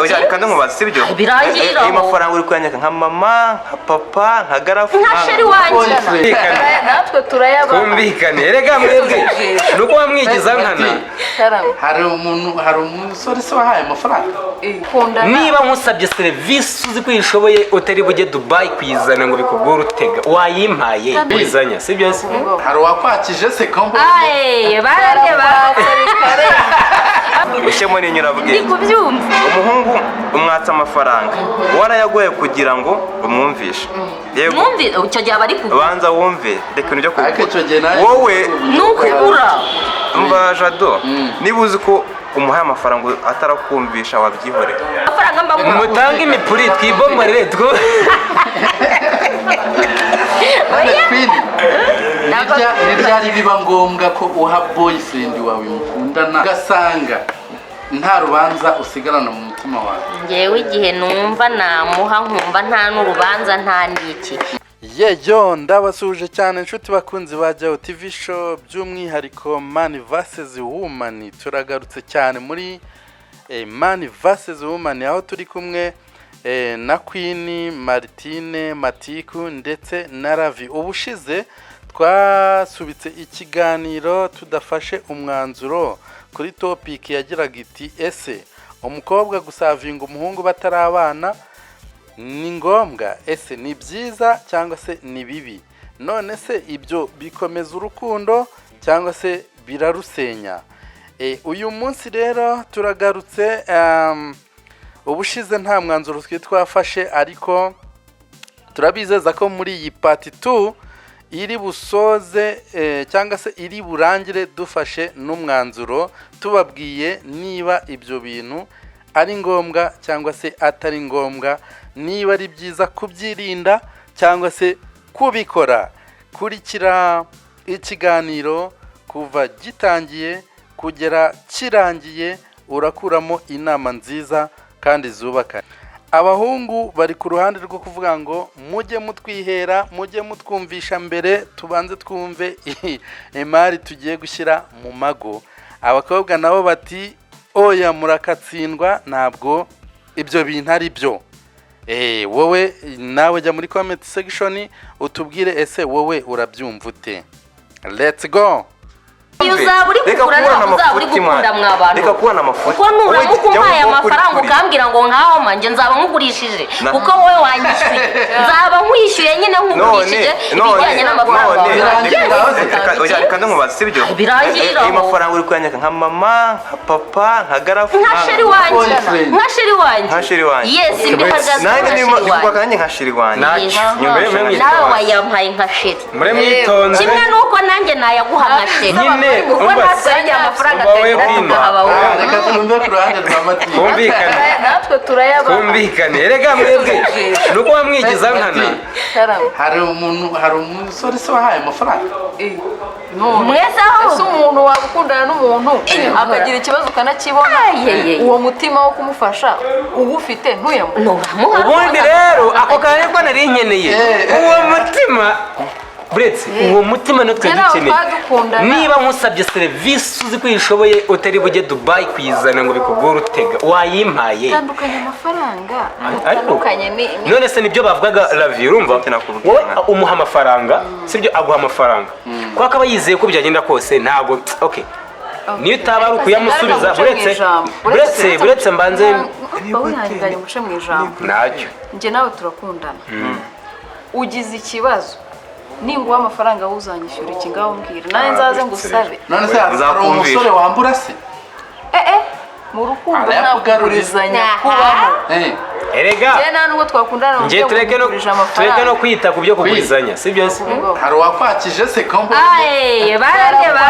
Oya, reka nkubaze, sibyo? Birangirira Ayo aho. mafaranga uri kuyanyaka nka mama, nka papa, nka garafu? Nka chéri wanjye. Boyfriend. Natwe turayabaha. Twumvikane erega, mwebwe nuko wamwigiza nkana. Karame. Hari umuntu, hari umusore se wahaye amafaranga? Kundana. Niba nkusabye serivisi uzi ko uyishoboye, utari bujye Dubayi kuyizana ngo bikugore utega, wayimpaye urizanya, sibyo se? Hari uwakwakije se kombo? Aye, barareba. Ushyemo n'inyurabwenge. Ndi kubyumva. Umuhungu umwatsa amafaranga, warayagoye kugira ngo umwumvishe, yego. Mwumvi, icyo gihe aba ari kugura. Banza wumve, reka ibintu byo Ariko icyo gihe kugura. nawe Wowe Ni ukugura. Umva Jado, niba uzi ko umuhaye amafaranga atarakumvisha, wabyihorera. Amafaranga mba ngura. Mutange imipuri twibomborere two. None Queen, ni ryari biba ngombwa ko uha boyfriend wawe mukundana, ugasanga nta rubanza usigarana mu mutima wawe? Ngewe igihe numva namuha, nkumva nta n'urubanza, nta n'iki. Yeyo, ndabasuhuje cyane inshuti bakunzi ba Jayo TV Show, by'umwihariko Man vs Woman. Turagarutse cyane muri Man vs Woman, aho turi kumwe na Queen, Martine, Matiku ndetse na Ravi. Ubushize twasubitse ikiganiro tudafashe umwanzuro kuri topic yagiraga iti: "Ese umukobwa gusavinga umuhungu batarabana ni ngombwa? Ese ni byiza cyangwa se ni bibi? None se ibyo bikomeza urukundo cyangwa se birarusenya?" Uyu munsi rero turagarutse. Ubushize nta mwanzuro twe twafashe, ariko turabizeza ko muri iyi part 2 iri busoze cyangwa se iri burangire dufashe n'umwanzuro, tubabwiye niba ibyo bintu ari ngombwa cyangwa se atari ngombwa, niba ari byiza kubyirinda cyangwa se kubikora. Kurikira ikiganiro kuva gitangiye kugera kirangiye, urakuramo inama nziza kandi zubaka. Abahungu bari ku ruhande rwo kuvuga ngo mujye mutwihera, mujye mutwumvisha mbere, tubanze twumve imari tugiye gushyira mu mago. Abakobwa nabo bati: "Oya, murakatsindwa, ntabwo ibyo bintu ari byo." Wowe nawe jya muri comment section utubwire, ese wowe urabyumva ute? Let's go. Iyo uzaba uri Reka kugura, kubona ntabwo uzaba uri amafuti, gukunda mwana. mwa bantu. Reka kubona amafuti. Kuko nuramuka Wowe jya umpaye wumva ko uri amafaranga kuri. ukambwira ngo nkaho manjye nzaba nkugurishije, Na- kuko wowe wanyishyuye, nzaba nkwishyuye nyine, nkugurishije ibijyanye n'amafaranga none wawe. Reka, oya, reka nkubaze, sibyo? Birangirira Ayo aho. mafaranga uri kuyanyaka nka mama, nka papa, nka garafu? Nka chéri wanjye. Boyfriend. Nka chéri wanjye. Nka chéri wanjye. Yes, mbihagaze Nanjye nka niba chéri wanjye. ndikuvuga nanjye nka chéri wanjye. Ntacyo. Aha. Nyumve mwe. Nawe wayampaye nka chéri. Mure mwitonze. Kimwe n'uko nanjye nayaguha nka chéri. Nyine, kuko umva, natwe yagiye amafaranga umva wowe tuyagira Queen. tugaha wowe. Reka twumve ku ruhande rwa Matiku. Twumvikane. Natwe turayabaha. Twumvikane erega, mwebwe nuko wamwigiza nkana. Karame. Hari umuntu, hari umusore se wahaye amafaranga? None Mwese aho. ese umuntu waba ukundana n'umuntu akagira ikibazo ukanakibona, Ayeye. uwo mutima wo kumufasha uwufite, ntuyamuhe? Nuramuha. Ubundi rero ako kantu nibwo nari nkeneye, uwo mutima. Buretse uwo mutima natwe Kera dukeneye. twadukundana. Niba nkusabye serivisi uzi ko uyishoboye, utari bujye Dubayi kuyizana ngo bikugore utega, wayimpaye. Utandukanye amafaranga, Ariko utandukanye none se nibyo bavugaga, Ravi, urumva? Sinakubwira. Wowe umuha amafaranga, sibyo? Aguha amafaranga kubera ko aba yizeye ko byagenda kose ntabwo, okay, niyo utaba ari ukuyamusubiza. Buretse, buretse, buretse mbanze. Wihanganye nguce mu ijambo. Ntacyo. Njye nawe turakundana, ugize ikibazo, ninguha amafaranga wowe uzanyishyura iki? Ngaho mbwira, nawe nzaze ngusabe. None se hari Nzakumvisha. umusore wambura se? Eh, mu rukundo nta Arayakugarurira. kugurizanya kubaho. Erega Njye nta nubwo twakundana mu njye buryo tureke no bugurije tureke no amafaranga. kwita ku byo kugurizanya, sibyo se? Hari uwakwakije se kombo? Aye, barareba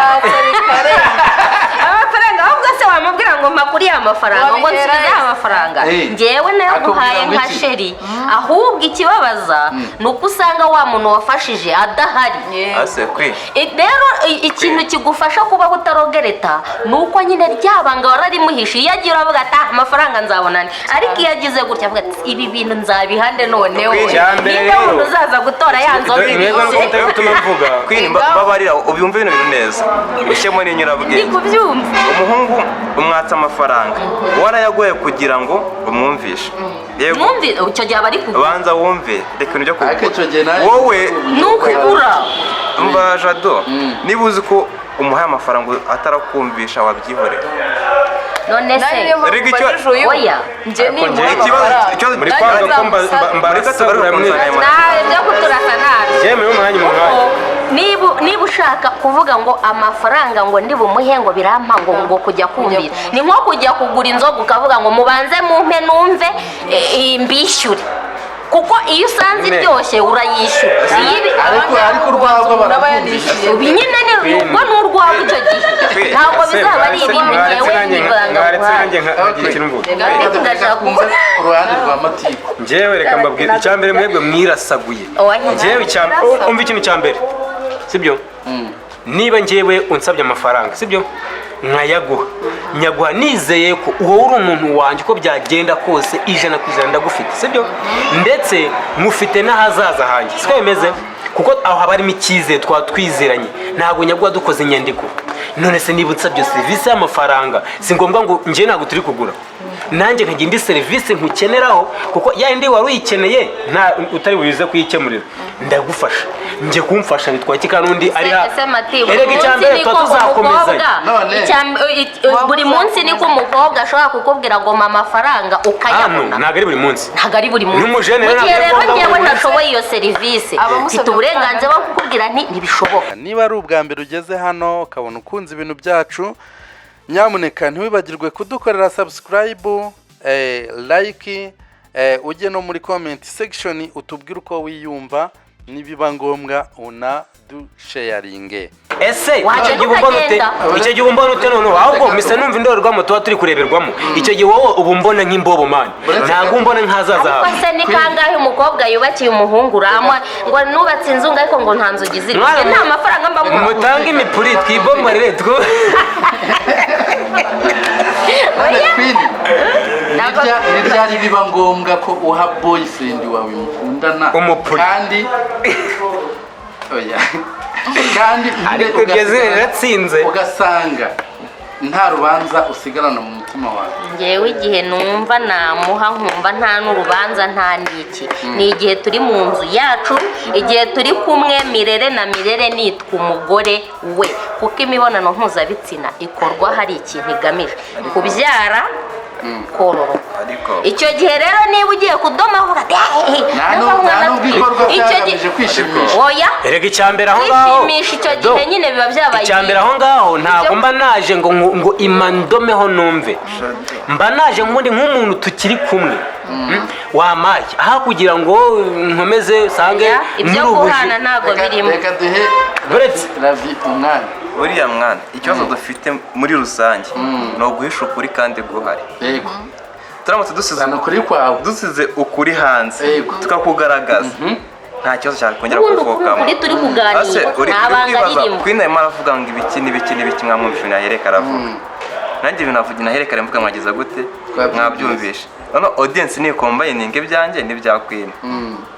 amafaranga. Ahubwo se wamubwira ngo mpa kuri ya mafaranga, ngo Wabihera nsubize he? amafaranga? Eh. Njyewe nayaguhaye Akubwira ngo nka iki? chéri. Ahubwo ikibabaza ni uko usanga wa muntu wafashije adahari. Yewe. Ase kwi Rero ikintu kigufasha kubaho utarogereta ni uko nyine ryabanga wararimuhishe. Iyo agiye uravuga ati: "Ah, amafaranga nzabonane." Ariko iyo agize gutya avuga ati: "Ibi bintu nzabihande noneho." Icya mbere Ninde rero- wundi uzaza gutora ya nzoga Mwebwe nuko ibitse? mutari gutuma mvuga. Queen, mbabarira ubyumve bino bintu neza, ushyemo Ndi n'inyurabwenge. kubyumva. Umuhungu Umwatsa amafaranga warayagoye kugira ngo umwumvishe. Yego. Mwumvi, icyo gihe aba ari kugura. Banza wumve, reka ibintu byo Ariko icyo gihe kugura. nawe Wowe Ni ukugura. Umva Jado, niba uzi ko umuhaye amafaranga atarakumvisha, wabyihorera. None Nanjye se niyo mpamvu Erega mbajije uyu. Oya. Njye Ariko nimuha ikibazo- amafaranga ikibazo- Muri nanjye kwanga ko nzamusabe. mbarasagura mwe. Nawe byo kuturasa nabi. Yewe, umwanya mu mwanya. Niba ushaka kuvuga ngo amafaranga ngo ndi bumuhe ngo birampa ngo kujya kumvira, ni nko kujya kugura inzoga ukavuga ngo mubanze mumpe numve, mbishyure, kuko iyo usanze Nyine. iryoshye urayishyura. Ariko urwagwa Umuntu aba bararwumvisha. yanishyuye. Ubu nyine ni ubwo ni urwawe icyo gihe, ntabwo Ese bizaba ari mwaretse- ibindi. mwaretse Ngewe nanjye n'ibanga mwaretse nguhaye. nanjye nkagira ikintu mvuga. Reka Ndashaka twumve uruhande rwa Matiku. Njyewe reka mbabwire, icya mbere mwebwe mwirasaguye. Oya. Njyewe umva ikintu cya mbere, sibyo? Niba njyewe unsabye amafaranga, sibyo, nkayaguha, nyaguha nizeye ko wowe uri umuntu wanjye, uko byagenda kose 100% ndagufite, sibyo? Ndetse mufite n'ahazaza hanjye, siko bimeze? Kuko aho haba harimo icyizere, twaba twizeranye, ntabwo nyaguha dukoze inyandiko. None se niba unsabye serivisi y'amafaranga, si ngombwa ngo njyewe, ntabwo turi kugura, nanjye nkagira indi serivisi nkukeneraho, kuko ya yindi wari uyikeneye nta utari buze kuyikemurira, ndagufasha. Njye kumfasha bitwaye iki kandi undi ari Ese Mati, buri Erega icya munsi mbere niko tuba tuzakomezanya. umukobwa None. Buri munsi niko umukobwa ashobora kukubwira ngo mpa amafaranga Hano ukayabona? Ntabwo ari buri munsi. Ntabwo ari buri munsi. N'umujene Mu rero gihe ntabwo rero ari ngombwa ngewe buri munsi. ntashoboye iyo serivisi, Abamusabye mfite uburenganzira bwo kukubwira nti ntibishoboka. Niba ari ubwa mbere ugeze hano ukabona ukunze ibintu byacu, nyamuneka ntiwibagirwe kudukorera subscribe, like, ujye no muri comment section utubwire uko wiyumva, nibiba ngombwa unadusharinge. Ese Wagenda icyo gihe umbona ute? ukagenda. Icyo gihe umbona ute noneho? Ahubwo mise numva indorerwamo tuba turi kureberwamo. Icyo gihe wowe uba umbona nk'imbobo man, ntabwo umbona nk'ahazaza Ariko hawe. se ni kangahe umukobwa yubakiye umuhungu uramwa ngo nubatse inzu ngo ariko ngo nta nzugi zirimo? Mwana, Njye nta mafaranga mba nguha. Mutange imipuri twibomborere two. Oya. Queen, ni ryari biba ngombwa ko uha boyfriend wawe mukundana Umupuri. kandi oya kandi nyine Ariko iryo zina riratsinze. Ugasanga nta rubanza usigarana mu mutima wawe? Ngewe igihe numva namuha nkumva nta n'urubanza nta n'iki, ni igihe turi mu nzu yacu, igihe turi kumwe mirere na mirere, nitwa umugore we, kuko imibonano mpuzabitsina ikorwa hari ikintu igamije: kubyara, kororoka. Ariko Icyo gihe rero niba ugiye kudoma uvuga ati "Eh, Nta numva nubwo umwana nubwo ikorwa icyo gihe byagamije kwishimisha. Oya. Erega icya mbere aho ngaho Kwishimisha icyo gihe Do. nyine biba byabaye Icya mbere aho ngaho ntabwo mba naje ngo imandomeho numve, mba naje nk'undi nk'umuntu tukiri kumwe. Wamaye aho kugira ngo nkomeze sange Oya, ibyo muri ubu guhana ntabwo birimo. Reka duhe Buretse. Ravi umwanya. Uriya mwana, ikibazo dufite muri rusange ni uguhisha ukuri kandi guhari. Yego. Turamutse dusize Zana ukuri kwawe. Dusize ukuri hanze, Yego. tukakugaragaza, nta kibazo cyakongera Ubundi ukuri kuvukamo. ukuri turi kuganira Ase, nta uri banga kwibaza ririmo. Queen arimo aravuga ngo ibiki n'ibiki n'ibiki, mwamwumvishe ibintu yahereka aravuga, nanjye ibintu navuga nahereka mvuga, mwageza gute? Twabyumvise. Mwabyumvishe. Noneho audience nikombayininga ibyanjye n'ibya Queen.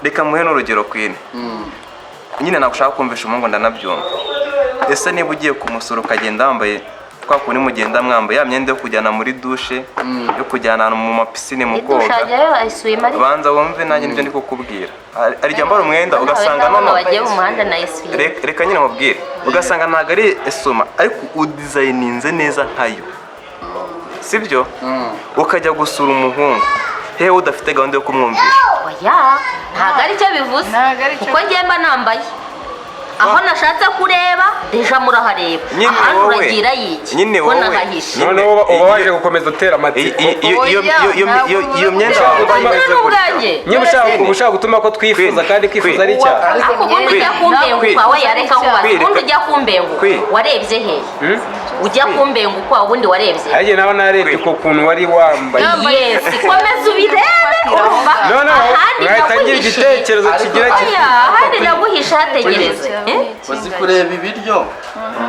Reka muhe n'urugero. Queen nyine ntabwo ushaka kumvisha umuhungu, ndanabyumva. Ese niba ugiye kumusura ukagenda wambaye kwa kundi mugenda mwambaye ya myenda yo kujyana muri douche, yo kujyana ahantu mu mapisine mu koga? Idushajyayo ayisuyemo ariko. Banza wumve nanjye nibyo ndi kukubwira. Hari igihe wambara umwenda ugasanga noneho bagiye mu muhanda na esuyemo. Reka nyine mubwire, ugasanga ntabwo ari esuma ariko udizayininze neza nkayo, sibyo? Ukajya gusura umuhungu hehe udafite gahunda yo kumwumvisha? Oya, ntabwo aricyo bivuze. Ntabwo aricyo. Kuko njye mba nambaye aho nashatse kureba, deja murahareba. Nyine Ahandi wowe. uragira yiki Nyine ko wowe. nahahishe? Noneho uba waje gukomeza utera amatsiko. Iyo myenda wambaye Ubu imeze ni gutya. ubwanjye. Niba ushaka gutuma ko twifuza kandi kwifuza ari icyaha. Ariko Ariko ubundi ujya kumbengukwa, we yareka nkubaza, ubundi ujya kumbenguka warebye hehe? Ujya kumbengukwa ubundi warebye Hari igihe naba narebye uko kuntu wari wambaye. Yes, komeza ubirebe, urumva? Noneho Ahandi nkahita ngira naguhishe. igitekerezo kigira kiti Oya, ahandi naguhishe hategereze. Eh? Uzi kureba ibiryo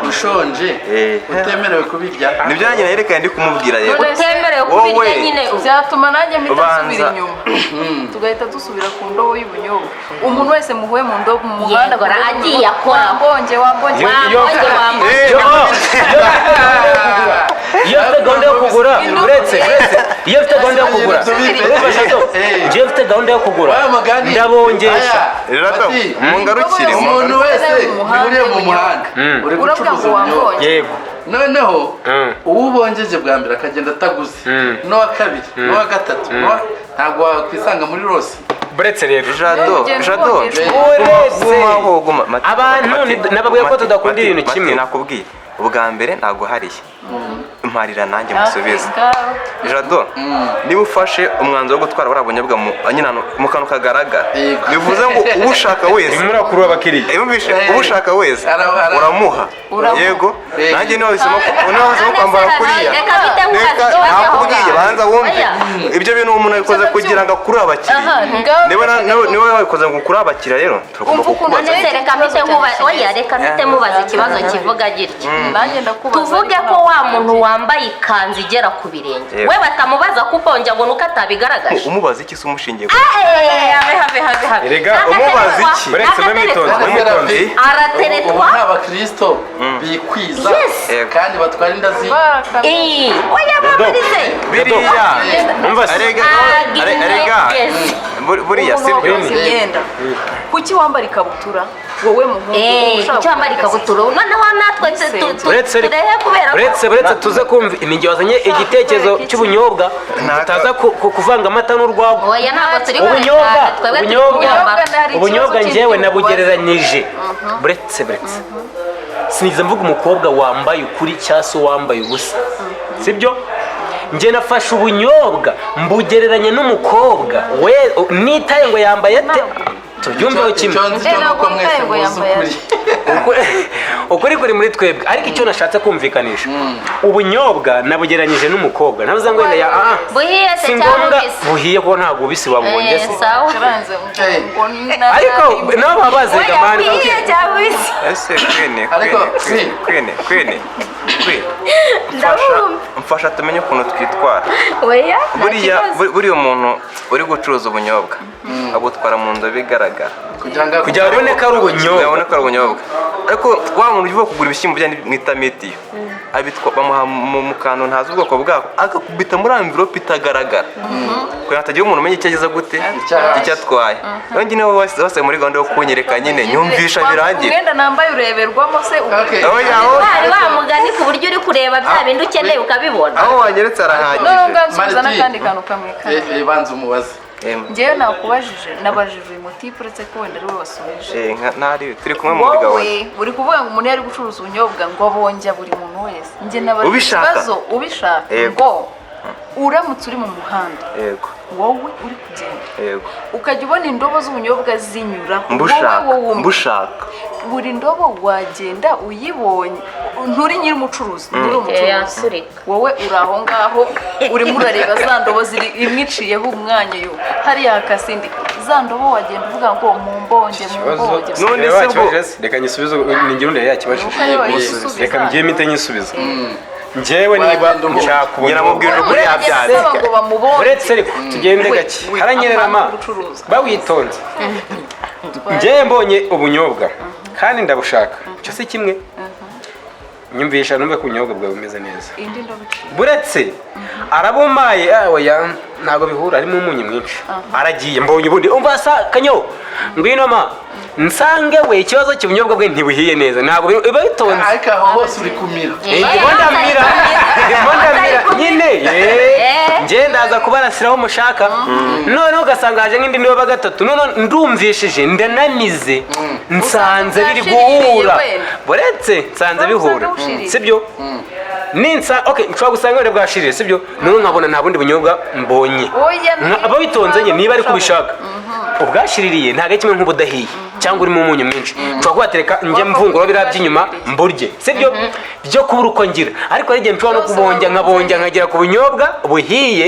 ushonje Eh. utemerewe kubirya? Nibyo nanjye naherekanye ndi kumubwira rero. None se- Utemerewe kubirya Wowe. nyine. Byatuma nanjye mpita Ubanza. nsubira inyuma, tugahita dusubira ku ndobo y'ubunyobwa. Umuntu wese muhuye mu ndobo mu muhanda, Yego, ku ndobo agiye y'ubunyobwa, akora. wambonge wambonge. Wambonge wambonge. Yo, Iyo afite gahunda yo kugura, uretse iyo afite gahunda yo kugura, urumva Jado, njyewe mfite gahunda yo kugura, Wa mugani. ndabongesha. Aya, Jado, Mati, mungarukire. Umuntu wese Mu muhanda uriye mu muhanda uri Uravuga gucuruza ngo ubunyobwa. wambonye. Yego. Noneho uwo ubongeje bwa mbere akagenda ataguze, n'uwa kabiri, n'uwa gatatu, ntabwo wakwisanga muri rose. Buretse rero. Jado, Ugenda Jado, ubongesha. Uretse. gumaho, guma. Mati, Abantu Mati, nababwiye ko Mati, tudakunda Mati, ibintu Mati, kimwe. Nakubwiye ubwa mbere naguhariye, mparira nanjye musubize. Ngaho. Jado, niba ufashe umwanzuro wo gutwara buriya bunyobwa mu nyine ahantu mu kantu kagaragara, Yego. bivuze ngo ubushaka wese Urimo urakurura abakiriya. Yumvishe, Eh. ubushaka wese uramuha. Uramuha. Yego. Eh. Nanjye niba wahisemo kwambara kuriya, Reka mpite nkubaza reka ikibazo aho nakubwiye, ngaho. banza wumve. Oya. Ibyo bintu umuntu abikoze kugira ngo akurure abakiriya. Aha, ngaho. Niba wabikoze ngo ukurure abakiriya rero, turagomba Umva ukuntu kukubaza. None se reka mpite nkubaza, oya, reka mpite mubaza ikibazo kivuga gitya. Nanjye ndakubaza. Tuvuge Ariko ko wa ntabwo muntu wambaye ikanzu igera ku birenge, Yego. we batamubaza kuponja ngo nuko atabigaragaje? Umubaza iki se umushingiye ku Eh, habe habe habe habe. Erega, umubaza iki? Buretse mwe mwitonze, mwe mwitonze. Arateretwa. Ubu ni abakristo bikwiza Yes. Yego. kandi batwara inda zi Baraka. Eh, oya, babarize. Biriya Umva se. arega arega Yes. Buriya Umuntu sibyo. wakoze imyenda, kuki wambara ikabutura wowe muhungu? Eh, ushaka icyo wambara kugaragaza ikabutura, noneho natwe Uretse turehe kubera ko uretse tuze kumva imingi wazanye igitekerezo cy'ubunyobwa, tutaza kuvanga amata n'urwagwa. Oya, ntabwo turi Ubunyobwa, kubikana, twebwe turi ubunyobwa, kubyambara. Hari ikibazo ubunyobwa kindi njyewe tukubaza. nabugereranyije. Buretse sinigeze mvuga umukobwa wambaye ukuri cyangwa se uwambaye ubusa, sibyo? Njye nafashe ubunyobwa mbugereranya n'umukobwa we, nitaye ngo yambaye ate, tubyumveho kimwe. Icyo nzi cyo ni uko mwese muzi ukuri. Ukuri kuri muri twebwe, ariko icyo nashatse kumvikanisha, ubunyobwa nabugereranyije n'umukobwa, ntavuze ngo wenda ya ah, Buhiye se si cyangwa ngombwa bubisi? Buhiye kuko ntabwo bubisi wabonye Eh, se. sawa. Karanze ngo Ariko nabo baba baziga Oya, mani. buhiye cyangwa bubisi? Ese Queen, Ariko, Queen, Queen, Queen, Queen, mfasha, mfasha tumenye ukuntu twitwara. Oya, nta Buriya kibazo. buriya umuntu uri gucuruza ubunyobwa abutwara mu ndobo igaragara kugira ngo Kugira ngo abone ko ari ubunyobwa. Urabona ko ari ubunyobwa, ariko wa muntu ugiye kugura ibishyimbo bya mwita mitiyo, abitwa bamuha mu kantu ntazi ubwoko bwako, agakubita muri envelope itagaragara kugira ngo hatagira umuntu umenya icyo ageze gute, Icyo icyo atwaye. Rero njye niba basigaye muri gahunda yo kunyereka nyine nyumvisha birangire. Umwenda nambaye ureberwamo se? Okay. Oya, aho Wari wa mugani ku buryo uri kureba bya bindi ukeneye ukabibona. Aho wanyeretse Noneho arahagije. ngansubiza Marti. n'akandi kantu kamwe kamwe. Banza umubaze. Em, Njyewe nakubajije, nabajije uyu mutipe, uretse ko wenda ariwe wasubije. Ntari turi kumwe muri gahunda. Wowe uri kuvuga ngo umuntu iyo ari gucuruza ubunyobwa ngo abonjya buri muntu wese. Njye nabajije Ubishaka. ikibazo ubishaka, Yego. ngo uramutse uri mu muhanda, Yego. wowe uri kugenda, Yego. ukajya ubona indobo z'ubunyobwa zinyuraho, Mbushaka. wowe wumva Mbushaka. buri ndobo wagenda uyibonye, nturi nyiri umucuruzi, nturi umucuruzi, Yasurika. wowe uri aho ngaho urimo urareba za ndobo ziri, imwe iciyeho umwanya, uyu hariya hakasindi, za ndobo wagenda uvuga ngo mumbonge, mumbonge? None se bwo- Reka nyisubize, ni njye undi yakibajije. Nuko ariwe wayisubiza. Reka mbyime mpite nyisubiza njyewe niba Wagenda ubonye. nshaka ubunyobwa. Nyiramubwira ukuri yabyanze. Asaba ngo bamubonge. Uretse ariko tugende We, gake, we, haranyerera ma apana gucuruza. bawitonze. Njyewe mbonye ubunyobwa kandi ndabushaka, icyo si kimwe, nyumvisha numve ko ubunyobwa bwawe bumeze neza. Indi ndobo iciye. Buretse arabumaye, ah, oya ntabwo bihura, harimo umunyu mwinshi. Aragiye, mbonye ubundi, umva sa kanyo, ngwino ma nsange we, ikibazo cy'ubunyobwa bwe ntibuhiye neza, ntabwo biba bitonze. Ariko aho hose uri kumira. Ndimo ndamira, ndimo ndamira nyine ye. Njye ndaza kubarasiraho mushaka, noneho ugasanga haje nk'indi ndobo gatatu, noneho ndumvishije ndanamize, nsanze biri guhura. Wenda. Buretse nsanze bihura, Usanga bushiririye. sibyo? Ninsa okay, nshobora gusanga wenda bwashiririye, sibyo? Noneho nkabona nta bundi bunyobwa mbonye. Oya, Aba witonze nyine niba ari kubishaka, ubwashiririye ntabwo ari kimwe nk'ubudahiye cyangwa urimo umunyu mwinshi. Nshobora kubatereka njye mvungura biriya by'inyuma mburye, sibyo? Byo kubura uko ngira, ariko hari igihe nshobora no Byose kubonja, waba nkabonja nkagera ku bunyobwa buhiye,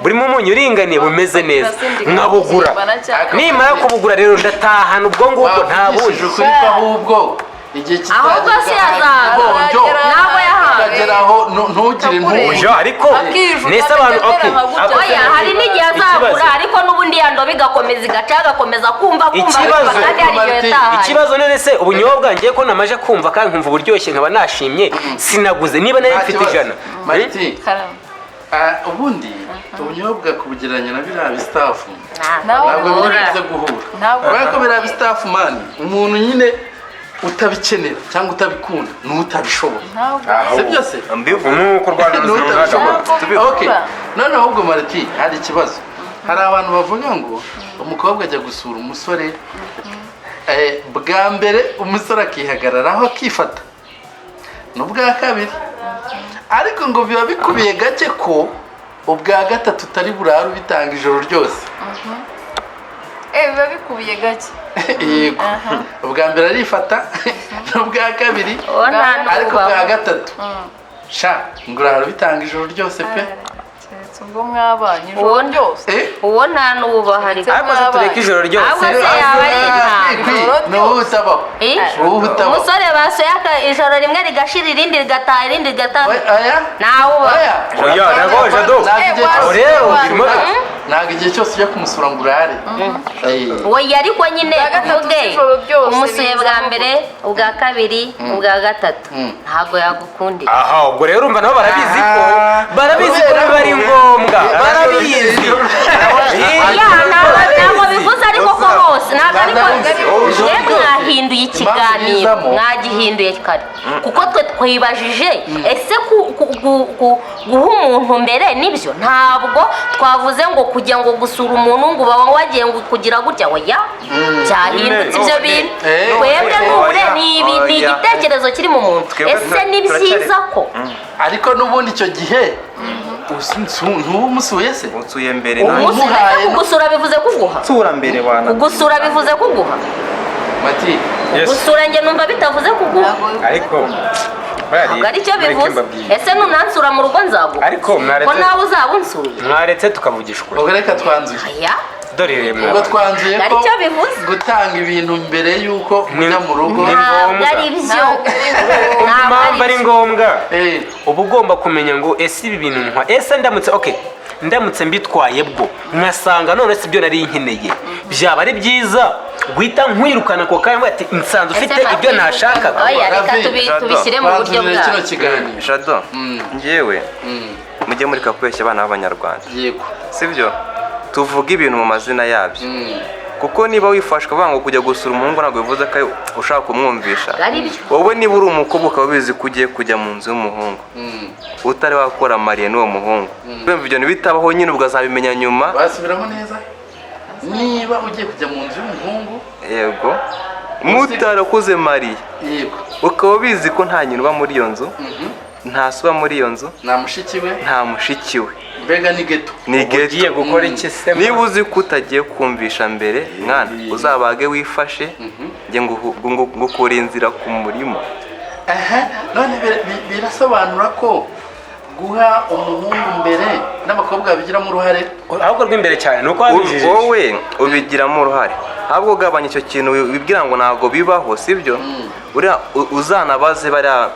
burimo umunyu uringaniye, bumeze neza, nkabugura. Nimara kubugura rero ndatahana ubwo ngubwo, nta bundi. Wavugishije ukuri ko ahubwo igihe Ahubwo kizagera se yazagura. ukagira Ntabwo yahawe. ukageraho ntugire Akakurenga. impuhwe. Oya, ariko Akijura, nese abantu akajya okay amera nka gutya. Oya, hari n'igihe azagura, ariko n'ubundi ya ndobo igakomeza igaca, agakomeza kumva kumva Ikibazo. kumva, kandi hari igihe yatahanye. Ikibazo none se ubunyobwa ngiye ko namaje kumva kandi nkumva uburyoshye, nkaba nashimye, sinaguze niba nari Nta mfite kibazo. 100. Mariti, Karame. ubundi ubunyobwa kubugereranya na biriya bistaff Nawe ntabwo biri Uhura. buze guhura, Ntabwo kubera ko biriya bistaff, man, umuntu nyine utabikenera cyangwa utabikunda ni utabishoboye. Ntabwo. Si byose. Mbivuga. Nuko u Rwanda ruzira umwaga. Ntabwo Okay. bihura. Noneho ahubwo Mariti, hari ikibazo. Hari abantu bavuga ngo umukobwa ajya gusura umusore bwa mbere, umusore akihagararaho akifata, n'ubwa kabiri, ariko ngo biba bikubiye gake ko ubwa gatatu utari burare ubitanga ijoro ryose. Biba bikubiye gake. Yego, ubwa mbere arifata, n'ubwa kabiri, Uwo nta ariko ubwa n'ubaho. gatatu sha ngo urara ubitanga ijoro ryose pe. Keretse ubwo mwabanye ijoro ryose. Uwo nta n'ubaho ariko. Ariko se tureke ijoro ryose? Ahubwo se yaba ari intama? Ni wowe utabaho. Eh? Wowe utabaho. Umusore basuye ijoro rimwe rigashira, irindi rigataha, irindi rigataha. Oya. Ntawe ubaho. Oya. Oya, ntabwo Jado. Ntabwo igihe Eh, cyose- Rero birimo. Ntabwo igihe cyose ujya kumusura ngo urare. Oya, ariko nyine Ubwa gatatu uvuge z'ijoro ryose umusuye bwa bizamo. mbere, ubwa kabiri, ubwa gatatu, ntabwo yagukundira. Aha ubwo rero urumva nabo barabizi ko Ah. barabizi ko biba ari ngombwa, barabizi. Ya, ntabwo bivuze ariko ko bose, ntabwo ariko mwe mwahinduye ikiganiro, bizamo. mwagihinduye kare, kuko twe twibajije ese guha umuntu mbere nibyo? Ntabwo twavuze ngo kujya ngo gusura umuntu ngo uba wagiye ngo kugira gutya. Oya, byahindutse ibyo bintu. Twebwe nk'ubure ni ni Oya. igitekerezo kiri mu muntu. Twebwe Ese ni byiza ko Ariko n'ubundi icyo gihe ntuba umusuye se? Unsuye mbere Ubu- nanjye. umusura Umuhaye- kugusura bivuze kuguha? Nsura mbere wana. Kugusura bivuze kuguha? Mati. Yes. Gusura njye numva bitavuze kuguha. Ariko Ntabwo aricyo mureke bivuze. mbabwire. Ese nunansura mu rugo nzaguha? Ariko Ko mwaretse nawe uzaba unsuye. Mwaretse tukavugisha ukuri. Ubwo reka twanzuye. Aya. Dore rero Ubwo mwabana. twanzuye ko Aricyo bivuze. gutanga ibintu mbere y'uko mujya mu rugo Ni Ntabwo ngombwa. ari byo. Ntabwo Impamvu ari ari byo. ngombwa, uba ugomba kumenya ngo ese ibi bintu ntwa, ese ndamutse, okay, ndamutse mbitwaye bwo nkasanga none si byo nari nkeneye, byaba ari byiza guhita nkwirukana ako kanya ati nsanze ufite Ese ibyo nashakaga. Oya, reka Ravi, Jado. tubishyire mu buryo Twanzurire kino bwabyo. kiganiro. Jado, njyewe mujye mureka kubeshya abana b'abanyarwanda. Yego. Sibyo, tuvuge ibintu mu mazina yabyo, kuko niba wifashwe uvuga ngo kujya gusura umuhungu ntabwo bivuze ko ushaka kumwumvisha. Ari byo. Wowe niba uri umukobwa ukaba ubizi ko ugiye kujya mu nzu y'umuhungu utari wakora mariye n'uwo muhungu, urumva ibyo ntibitabaho nyine, ubwo azabimenya nyuma. Basubiramo neza, niba ugiye kujya mu nzu y'umuhungu Yego, mutarakoze mariye, ukaba ubizi ko nta nyina uba muri iyo nzu, nta se uba muri iyo nzu, nta mushiki we, nta mushiki we, mbega ni geto. Ni Ugiye geto. gukora iki se? Niba uzi ko utagiye kumvisha mbere, mwana, uzabage wifashe, njye ngukura inzira ku murima. Aha, none birasobanura ko guha umuhungu mbere n'abakobwa babigiramo uruhare. Ahubwo rw'imbere cyane ni uko wabijijisha. Wowe ubigiramo uruhare, ahubwo ugabanya icyo kintu wibwira ngo ntabwo bibaho, sibyo? Uriya uzanabaze bariya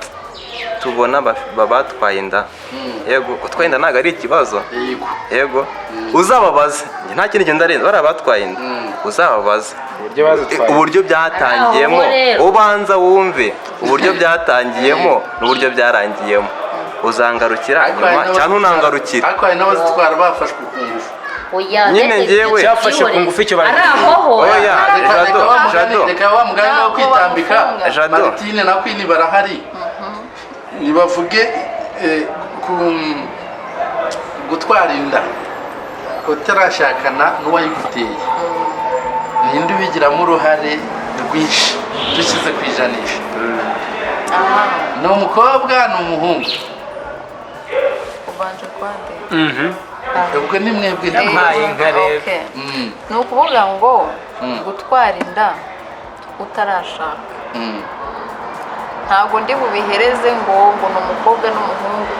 tubona batwaye inda. Yego, gutwara inda ntabwo ari ikibazo. Yego. Yego, uzababaze. Njye nta kindi kintu ndarenza, bariya batwaye inda uzababaze Uburyo bazitwaye. Uburyo byatangiyemo. Aho rero. Ubanza wumve uburyo byatangiyemo n'uburyo byarangiyemo, uzangarukira Ariko hari nyuma cyangwa ntunangarukire. Ariko hari n'abazitwara bafashwe ku ngufu. Oya, Nyine ndetse njyewe- Cyafashe ku ngufu icyo bari- Ari ahoho. Oya. Reka Jado, reka wa mugani, Jado. reka wa mugani wo Ntabwo kwitambika. bamufunga. Jado. Martine na Queen barahari, nibavuge ku gutwara inda utarashakana n'uwayiguteye, ninde ubigiramo uruhare rwinshi dushyize ku ijanisha? Ni umukobwa, ni umuhungu? Ubanje kwande. Ubwo ni mwebwe. Yampaye inka rero. Okay. Mm, Ni ukuvuga ngo gutwara inda utarashaka, ntabwo ndi bubihereze ngo ni umukobwa n'umuhungu.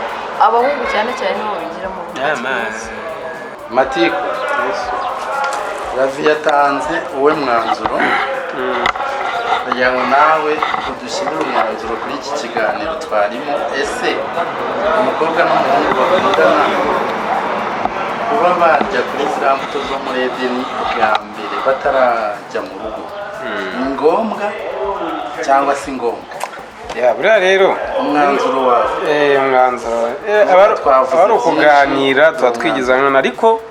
Abahungu cyane cyane nibo babigiramo uruhare. Amazi. Matiku Ravi yatanze uwe mwanzuro, kugira ngo nawe udushyirire umwanzuro kuri iki kiganiro twarimo. Ese umukobwa n'umuhungu bakundana Kuba barya kuri ziriya mbuto zo muri Edeni bwa mbere batarajya mu rugo, ni ngombwa cyangwa si ngombwa? Ya, buriya rero Umwanzuro wawe? Umwanzuro Nuko twavuze aba ari byinshi. ukuganira, tuba twigiza nkana, ariko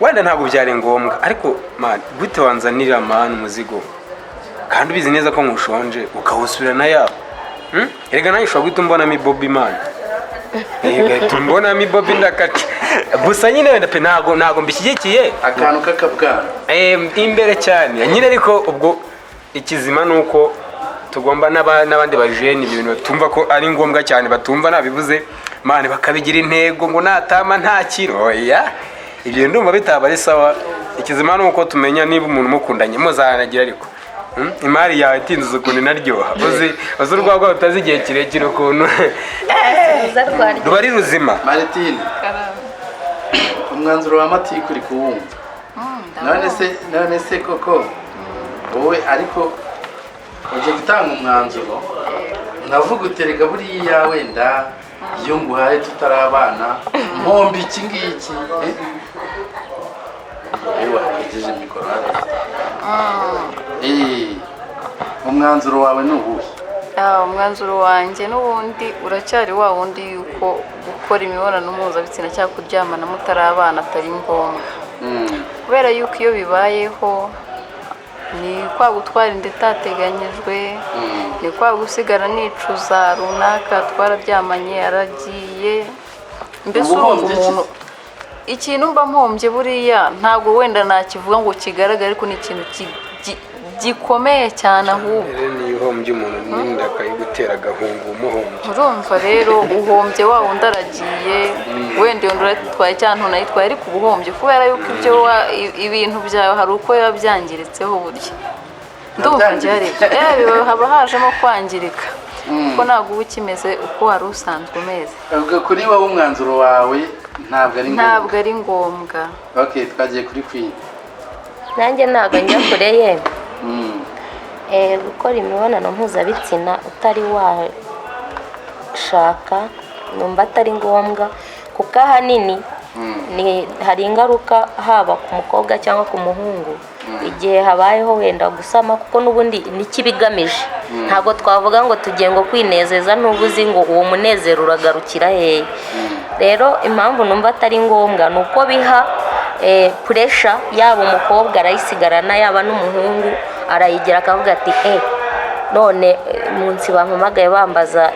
wenda ntabwo byari ngombwa. Ariko man, gute wanzanira man umuzigo kandi ubizi neza ko nkushonje, ukawusubirana yabo? Erega nawe ushobora guhita umbonamo ibobi man. Ugahita umbonamo ibobi, ndakaca gusa nyine. Wenda pe ntabwo mbishyigikiye. Akantu k'akabwana. Imbere cyane nyine. Ariko ubwo ikizima ni uko tugomba n'abandi bajene ibyo bintu batumva ko ari ngombwa cyane, batumva nabivuze man, bakabigira intego ngo natama nta kiro. Oya, ibyo ndumva bitaba ari sawa. Ikizima ni uko tumenya niba umuntu mukundanye muzanagira, ariko imari yawe itinze ukuntu inaryoha, uzi urwagwa rutazi igihe kirekire ukuntu Ruza rwaryo. ruba ari ruzima. Maritine, umwanzuro wa Matiku uri kuwumva. None se koko wowe, ariko ujya gutanga umwanzuro nkavuga uterega buriya wenda iyo nguhaye tutarabana mpomba iki ngiki, eh? Wowe wakwigeje mikoro hariya. Umwanzuro wawe ni uwuhe? Umwanzuro wanjye n'ubundi uracyari wa wundi, yuko gukora imibonano mpuzabitsina cyangwa kuryamana mutari abana atari ngombwa, kubera yuko iyo bibayeho ni kwa gutwara inda itateganyijwe, ni kwa gusigara nicuza runaka twararyamanye aragiye. Mbese Uba urumva uhombye iki? umuntu ikintu mba mpombye buriya ntabwo wenda nakivuga ngo kigaragare, ariko ni ikintu gikomeye cyane ahubwo. Rero niyo uhombye umuntu n'inda akayigutera agahunga, umuhombye. Urumva rero uhombye wa wundi aragiye, wenda iyo nda urayitwaye cyangwa ntunayitwaye, ariko uba uhombye kubera yuko ibyo ibintu byawe hari uko biba byangiritseho. Burya ndumva byari ibyo. Haba hajemo kwangirika kuko ntabwo uba ukimeze uko wari usanzwe umeze. Ubwo kuri wowe umwanzuro wawe ntabwo ari ngombwa? Ntabwo ari ngombwa. Okay, twagiye kuri Queen. Nanjye ntabwo njya kure ye. Gukora imibonano mpuzabitsina utari washaka numva atari ngombwa, kuko ahanini ni hari ingaruka haba ku mukobwa cyangwa ku muhungu igihe habayeho wenda gusama, kuko n'ubundi nicyo ibigamije. Ntabwo twavuga ngo tugiye ngo kwinezeza, n'ubu uzi ngo uwo munezero uragarukira hehe. Rero impamvu numva atari ngombwa ni uko biha pressure, yaba umukobwa arayisigarana, yaba n'umuhungu arayigira, akavuga ati none munsi bampamagaye bambaza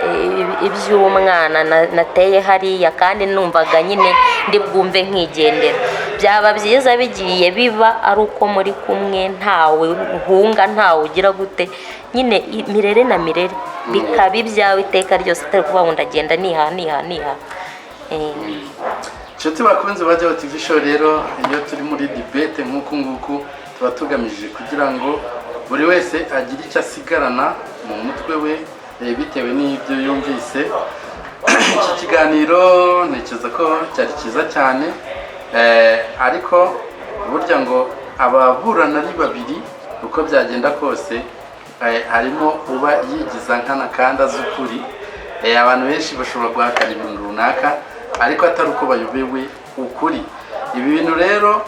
iby'umwana nateye hariya, kandi numvaga nyine ndi bwumve nkigendera. Byaba byiza bigiye biba ari uko muri kumwe, ntawe uhunga, ntawe ugira gute nyine, mirere na mirere bikaba ibyawe iteka ryose, atari kuvuga ngo ndagenda niha niha niha. Inshuti bakunze ba Jaho TV Show, rero iyo turi muri debate nk'uku nguku tuba tugamije kugira ngo buri wese agire icyo asigarana mu mutwe we, bitewe n'ibyo yumvise. Iki kiganiro ntekereza ko cyari cyiza cyane, ariko burya ngo ababurana ari babiri, uko byagenda kose harimo uba yigiza nkana kandi azi ukuri. Abantu benshi bashobora guhakana ibintu runaka ariko atari uko bayobewe ukuri. Ibi bintu rero,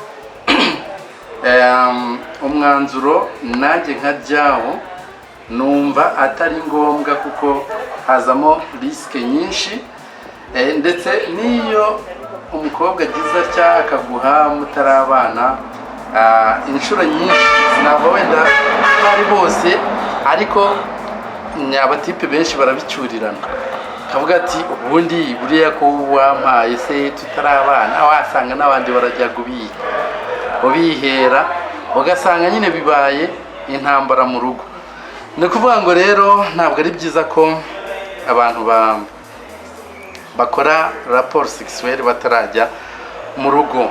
umwanzuro nanjye nka Jyaho numva atari ngombwa, kuko hazamo risque nyinshi. Ndetse n'iyo umukobwa agize atya akaguha mutarabana, inshuro nyinshi, sinava wenda ko ari bose, ariko abatipe benshi barabicyurirana, kavuga ati ubundi buriya ko wampaye se tutarabana, wasanga n'abandi barajya kubika ubihera, ugasanga nyine bibaye intambara mu rugo. Ni ukuvuga ngo rero ntabwo ari byiza ko abantu bakora rapport sexuelle batarajya mu rugo.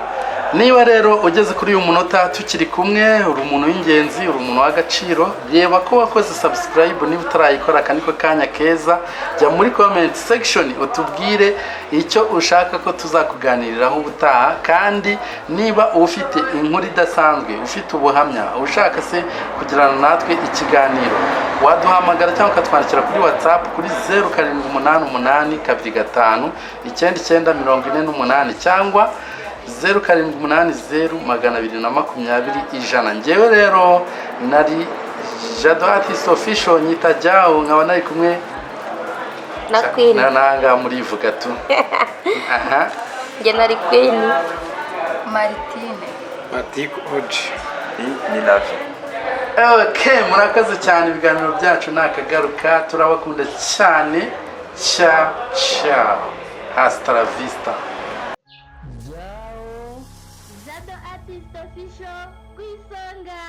Niba rero ugeze kuri uyu munota tukiri kumwe, uri umuntu w'ingenzi, uri umuntu w'agaciro. Reba ko wakoze subscribe. Niba utarayikora, aka niko kanya keza. Jya muri comment section utubwire icyo ushaka ko tuzakuganiriraho ubutaha. Kandi niba ufite inkuru idasanzwe, ufite ubuhamya, ushaka se kugirana natwe ikiganiro, waduhamagara cyangwa ukatwandikira kuri WhatsApp kuri 0788259948, cyangwa 0780 220 100. Ngewe rero nari Jado Artist Official, nyita Jyawo, nkaba nari kumwe Na Queen. Nanga murivuga tu. Aha. Njye nari Queen. Maritine. Matiku Oji. Ni love. Okay, murakoze cyane, ibiganiro byacu ni akagaruka, turabakunda cyane. Ciao ciao, hasta la vista. Jado Artist Official ku isonga.